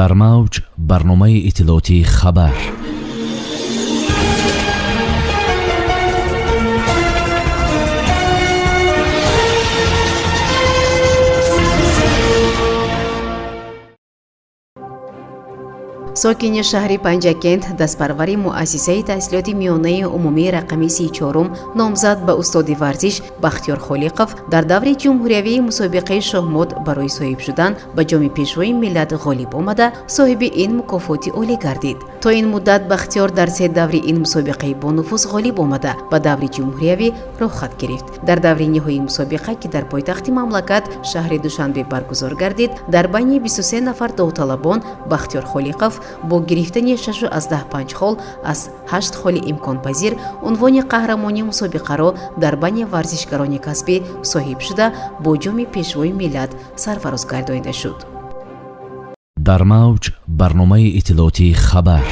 Дар мавҷ барномаи иттилоотии «Хабар». Сокини шаҳри Панҷакент, дастпарвари муассисаи таҳсилоти миёнаи умумии рақами 34-ум, номзад ба устоди варзиш Бахтиёр Холиқов дар даври ҷумҳуриявии мусобиқаи шоҳмот барои соҳиб шудан ба ҷоми Пешвои миллат ғолиб омада, соҳиби ин мукофоти олӣ гардид. То ин муддат Бахтиёр дар се даври ин мусобиқаи бонуфуз ғолиб омада, ба даври ҷумҳуриявӣ роҳхат гирифт. Дар даври ниҳоии мусобиқа, ки дар пойтахти мамлакат, шаҳри Душанбе, баргузор гардид, дар байни 23 нафар довталабон Бахтиёр Холиқов бо гирифтани 6,5 хол аз 8 холи имконпазир унвони қаҳрамонии мусобиқаро дар байни варзишгарони касбӣ соҳиб шуда, бо ҷоми Пешвои миллат сарфароз гардонида шуд. Дар мавҷ барномаи иттилоотии «Хабар».